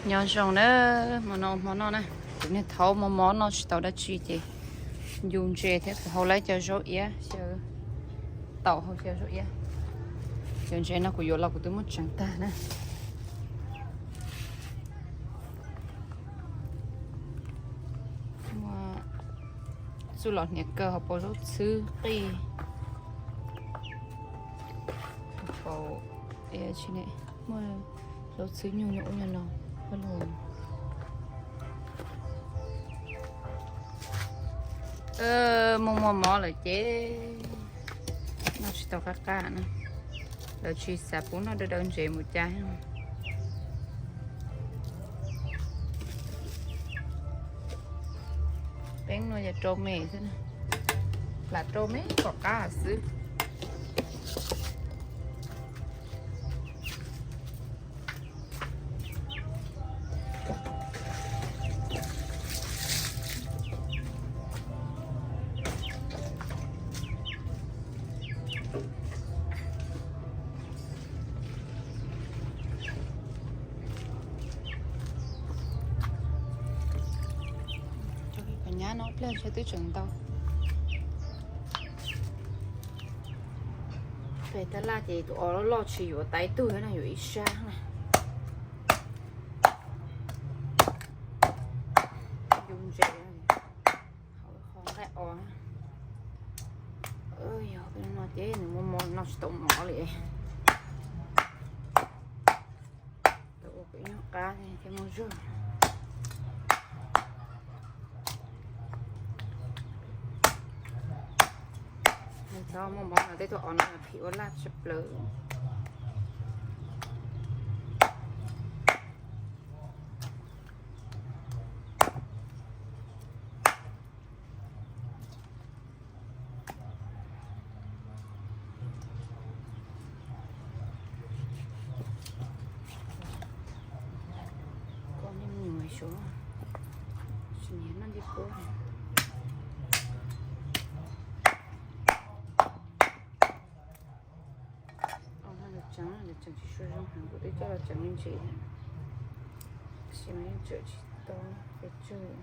Nyob zoo na, hmo no hmo noj na, kuv niag thaub mob mob noj tsis tau dab tsi ces ncu ntses thiab kuv hau lawm cov zaub iab xyaw, tau hau xyaw zaub iab. Cov ntses no kuv yuav los kuv twb muab tseev tag na. Muaj txuj lom hniav kaw hauv paus zaub txhwb qij, paus, muaj zaub txhwb nyuj nyuj ub nyuj no, muaj muaj mob lawm ces noj tsis tau qab qab na. Lawv tsis xav pub noj dawb dawb ntsev mus cas. Peeb no yog rau me xwb, lam rau me kom qab xwb. Nyab no pliag twb tseem ntau. Pem tab laj ces tus os loj loj tsis yuav tau ib tug na, yuav ib sab na. Yus ntses hauv qhov nqaij os. Yog no ces nws muaj mov noj tsis tau mov li. Tau ua ib nyuag qab thiaj muaj zog. Txhob muaj mov no tej tug os no phim ua laj tshaj plaws. Koj niag me nyuam suav tsis nyiam noj ncej kub. Os no lawv tseev, lawv tseev tsis tshua zoo heev, kuv twb coj los tseev me ntsis, tab sis mas yeej tseem tsis tau pes tsawg.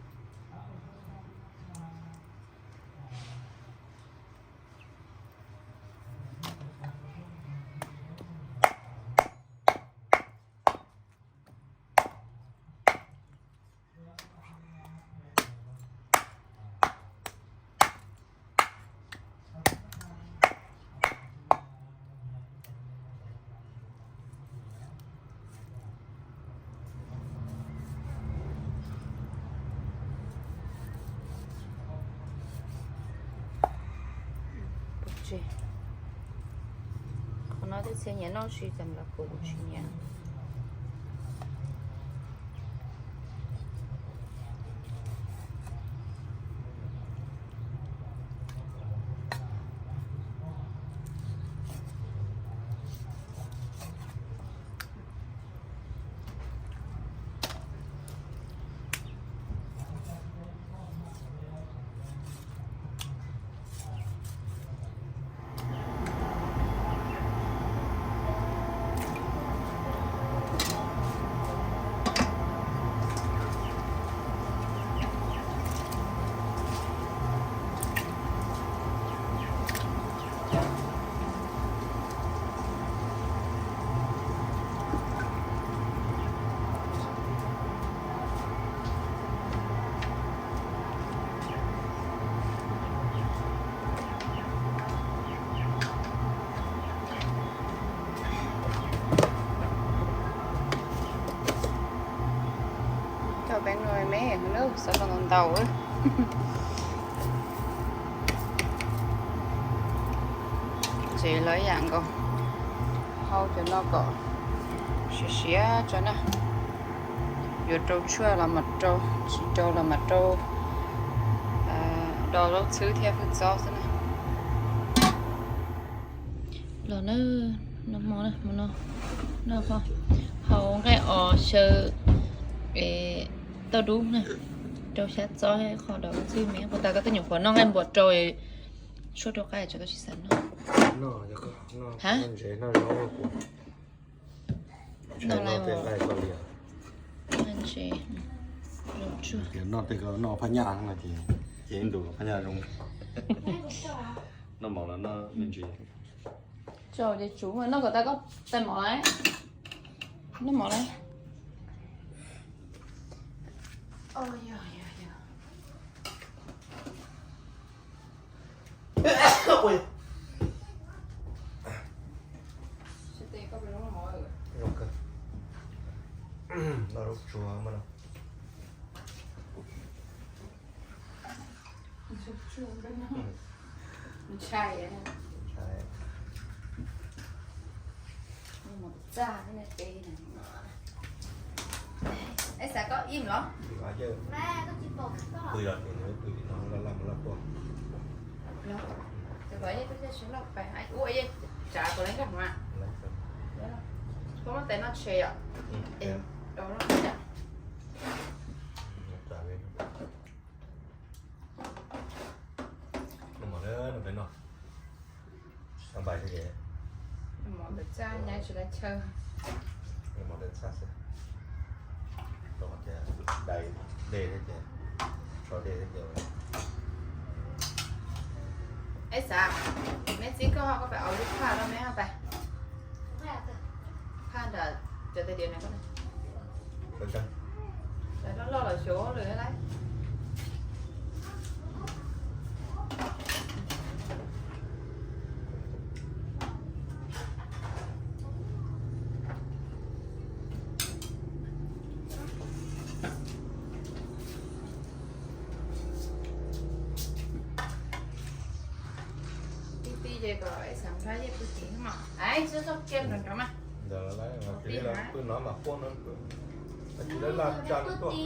Qhov no tej txhia nyiam noj tsis txawm los kuv tsis nyiam. Coj peb nuav me xav tau ntau ntau. Ntsev lawv ib yam nkaus, hau cov no kom siav siav tso na. Yuav rau tshuaj los mas rau, tsis rau los mas rau do zaub txhwb thiab hwj txob xwb na. Los na, noj hmo na, hmo no noj hmo, hau nqaij os xyaw tauj dub na, rau xyab txob, qho do zaub txhwb me. Puas tas koj tej nyuam qhuav noj nqaij npua rau, tshuaj rau qab tso koj tsis xav noj. Ha? Noj li, noj li. Ces noj tej ko noj phaj nyaj no ces, ces ntu phaj nyaj zoo. Noj mov los noj me ntsis. Tso ces tsum noj kom tag koj tais mov lawm. Noj mov lawm. Zoo kawg. Noj lub tsuag mas no. Ntshai. Ntshai. Mus txaj ne peb ne. Es xav koj im los? Pw yog tias nws pw tim no laj laj mus laj tuaj. Tus kom yeej tuaj caij tsheb loj pais ua yeej tsav kom lawv nkag hauv. Koj muab tais noj tsheb yom? Noj mov lawm no peb noj. Tsis tau npais thiab ces. Mov ntawm txaj nyaib tsis tau chaw. Mov ntawm txaj xwb. Tom ces dai dej thiab ces, tso dej thiab ces. Es xav, neb txib koj ho koj pais aus lub phaj rau neb ho pais. Phaj nram cov tais diav na koj. Loj loj los xyov lawm lauj. Tib tib ces kom es xav nrog yeej pw tim mas es txhob txhob kiag nrog nrog mas. Ntawd pw no mas quaj no. Tsis laj laj tsa tuaj.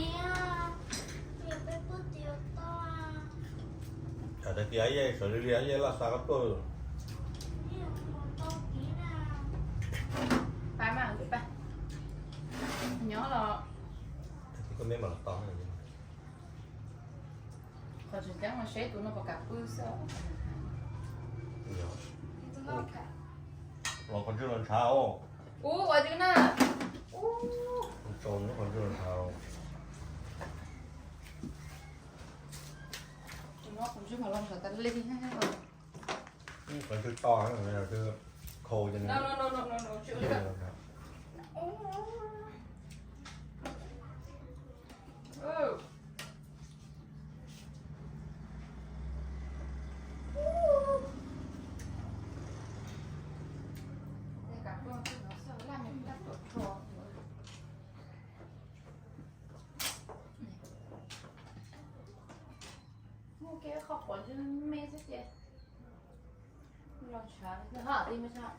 Tsam tag kis yeej sawv li li yeej laj xa koj tuaj. Pab mas pab nyob los. Tag kis koj me mas los tau. Qhov tseem ceeb mas seb tus no puas kam pw xwb. Los qhov ntswg los ntshav os. Ub, ua twb na. Ub, tsaus nyob qhov ntswg los ntshav os. Qhov ntswg to, qhov ntswg khau ces. Muaj kev qhov quav ntswg me xwb ces los tshav nws ho ti me tshav.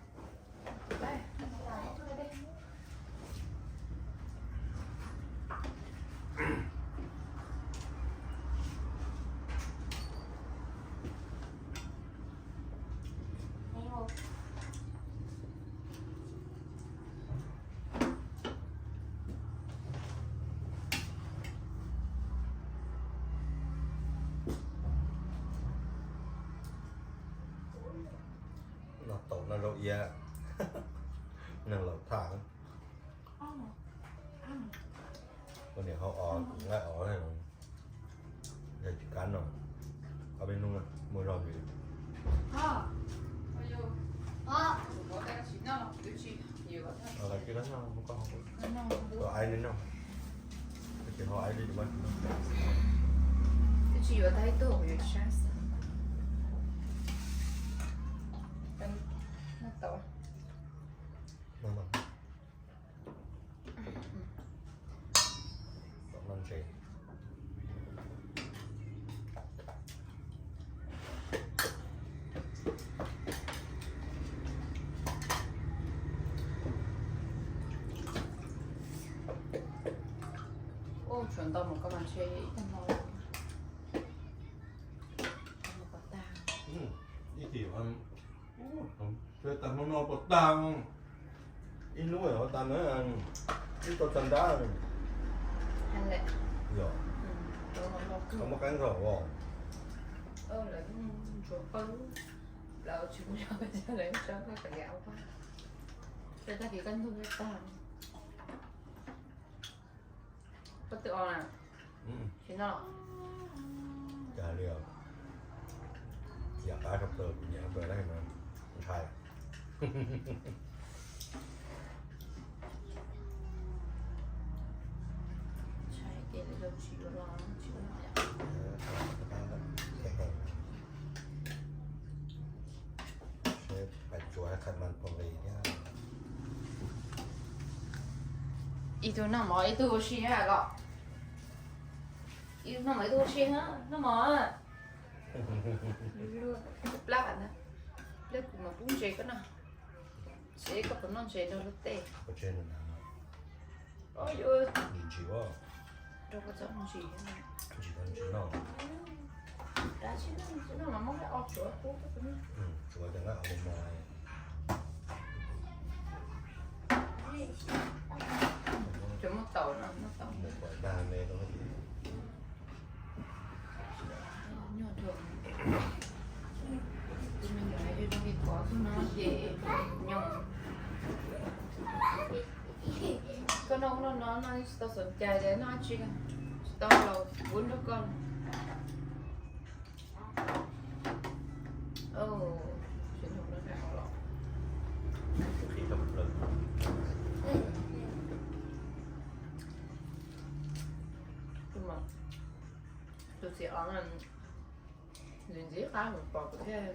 Noj taum noj zaub iab, neeg laus tham. Ua niam hau os, kuv nqaij os, yog tsis kab no, ob peb hnub muaj zog ntxiv. Aib li no, tsis hau aib li, twb tsis yuav tag ib tug, kuv yuav sab xwb. Tom no ntses. Ua tshuav ntau mus koj mas ntshe ib tag hmo. Ib tim, tag hmo no puas tag? Ib hnub yuav tag na, ib tag tag nrab. Yog, tau muaj qaib nrog os. Lawv tsis muaj zog, lawv tso koj kav liam ua paj. Tag kis koj ntug tag. Koj twb o na. Tsis noj los? Cas li os. Yam qab rau plaws, kuv nyiam plaws na, ntshai. Ntshai ces lawv tsis yuav los tsis ua. Ib tug noj mov ib tug ua si los? Ib tug noj mov ib tug ua si, noj mov. Plab, plab kuv mam pub ntses koj noj. Seb koj puas noj ntses nrog luag tej. Ntsis ntsis, rau koj txhob ntsis. Ntsis tau ntsis noj. Dab tsi no, ntsis noj mas muab ob tsuav pub koj. Tsuav cov nqaij os mos mos. Cov muaj taum no, muaj taum. Mus kom dag me rau. Nyob rau tus me nyuam zoo li kov xwb no ces nyob. Koj noj ub noj no noj tsis tau xom cai ces noj dab tsi, tsis tau los kuv nrog koj. Tus txiv os ntxiv ntxiv qab mus pom kuv thiaj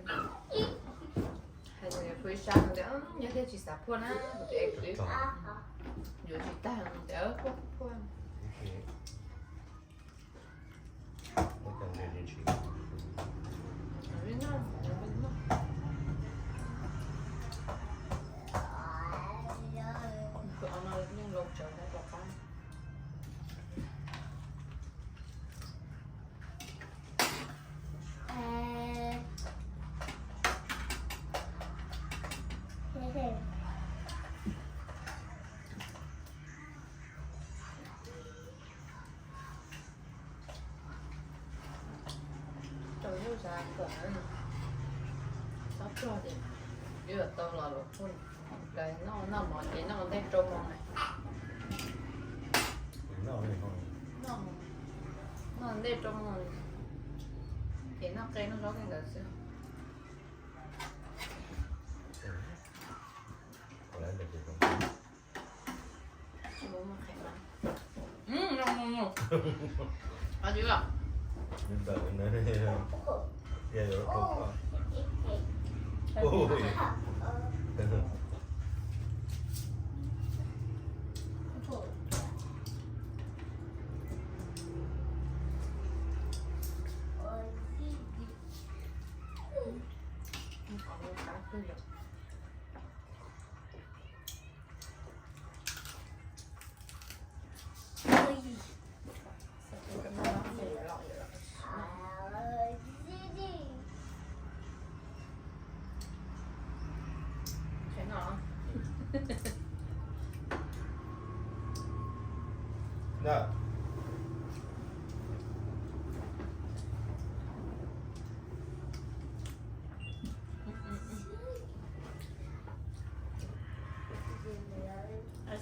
hais rau peb sab tias nyob thiaj tsis xav phuaj na, kuv tias kuv yuav tsis tag tias phuaj phuaj. Yeej laus tsawv ntawd rov qab. Rau yus xav kom txhob plog ces yuav tau los luam phuaj. Lawv noj noj mov ces noj ntej rau moos na. Noj ntej rau moos ces noj qe noj zaub tej ntawd xwb.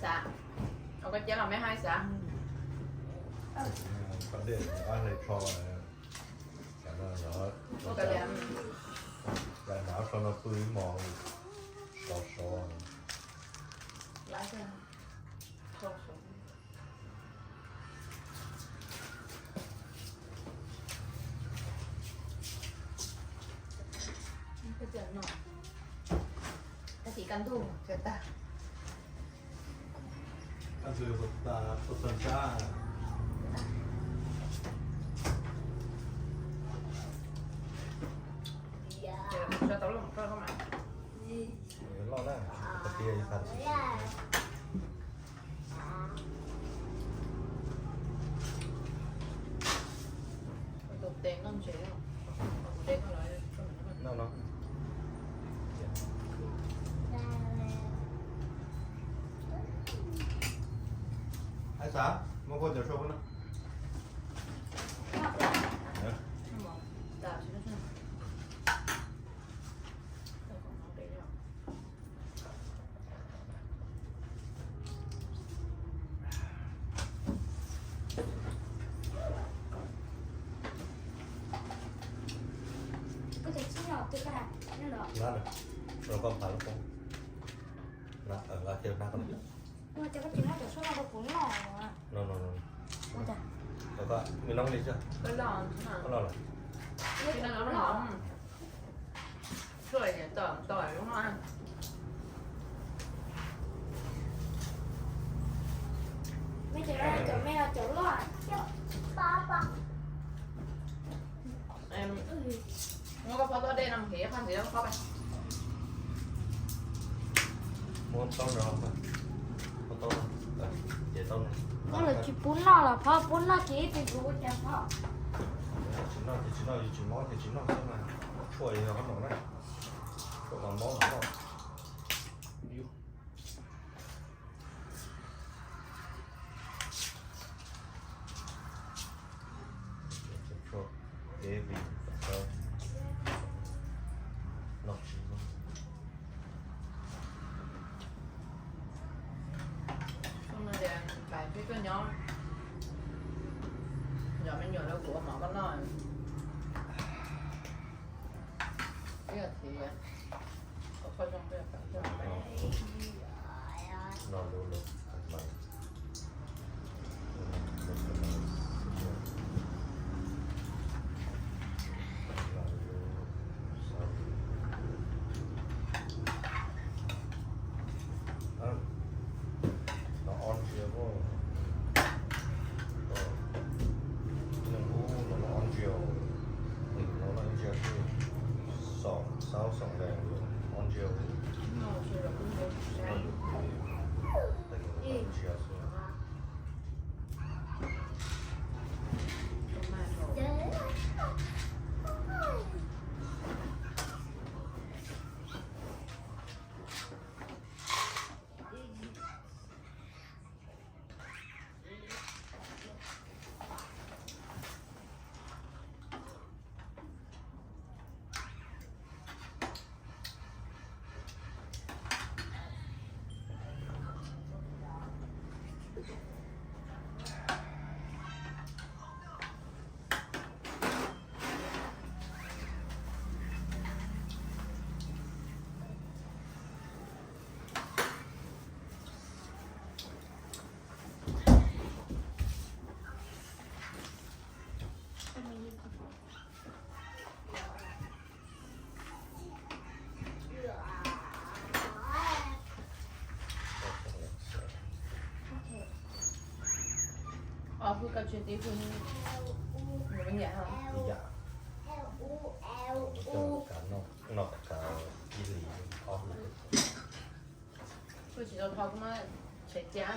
Xav, ua koj cia los me hais xav. Hle tsho, hle hnav tsho no pw ib hmos, sov sov. Tab sis kaj ntug tag. Kaj ntug tag, tag nrab. Loj na, qhov tiag ib qhov tsis Tus tes noj ntses, kuv de koj los. Noj no. Ai xav, muab koj cov soj no. Nqa, nqa koj phav lub koob. Nqa, nqa kiag nqa koj. No, no, no. Koj, me noob li xwb. Koj loj lawm. Muab koj phob tau dej no mus hiv ib qho ntxiv phob. Muab taub no, muab taub no, ces taub no. Muab lawv tsis pub noj los phob, pub noj ces ib txwm kuv ua cas phob. Tsis noj ces tsis noj, yus tsis mob ces tsis noj xwb mas. Tshuaj yog qhov no na, tshuaj mas mob mas noj. Xyoo no ces pais peb tuaj nyob, cov me nyuam lawv kuv ua mov koj noj. Ib yam thiv, kom koj zoo peb pais tuaj. Los ob ntsiav, neeg ub no los ob ntsiav, no los ib ntsiav xwb, xom xaub xom nqees los ob ntsiav. Ntsiav xwb. Ib yam. Coj kav noj, noj kav ib hlis ob hlis. Kuj tsis tau dhau, kuv muab tshem cia.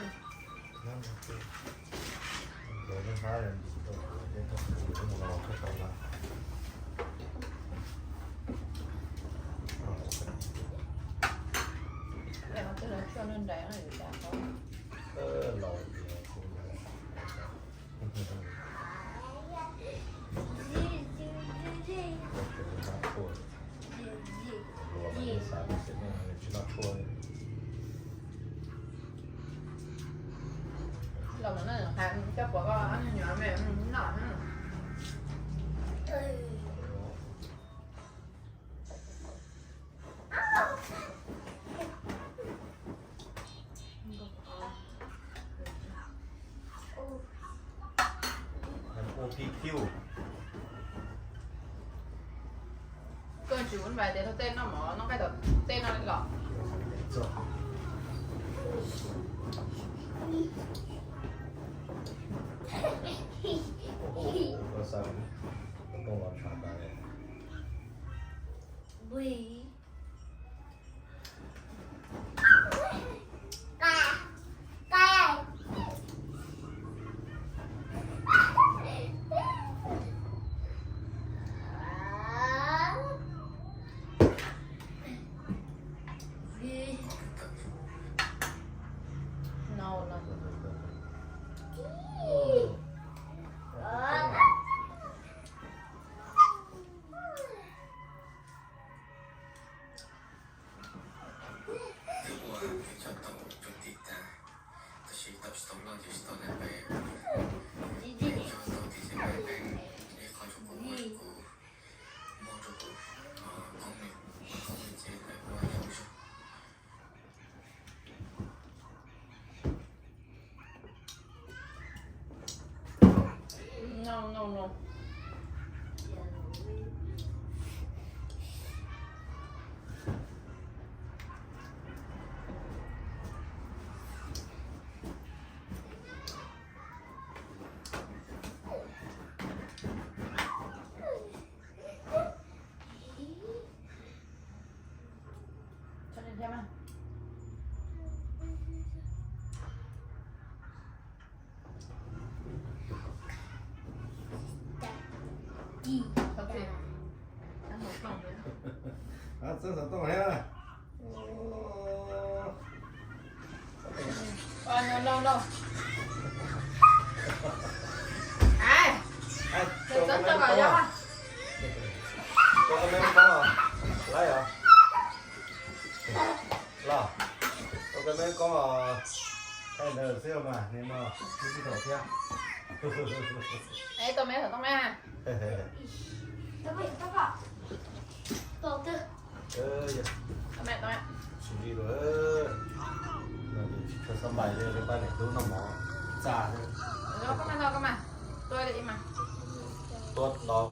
Los no, coj pom koj ob niag nyuam me noj. Ua phi phiu. Koj tsis ua npais tias thaum tej noj mov noj nqaij tom tej no li los? Koj xav koj los tshav tas li. No, no, no. Txeeb xov tooj thiab. Txeeb txoj kos yog. Tau koj me koob os. Laib os. Los, tau koj me koob os. Thaij ntawd xwb mas nim no twb sib thaum thiab. Tau me thaum tau me. Tsis li lawm, tsis tshua xab npais li pab niam tub noj mov txaj xwb. Tua tos.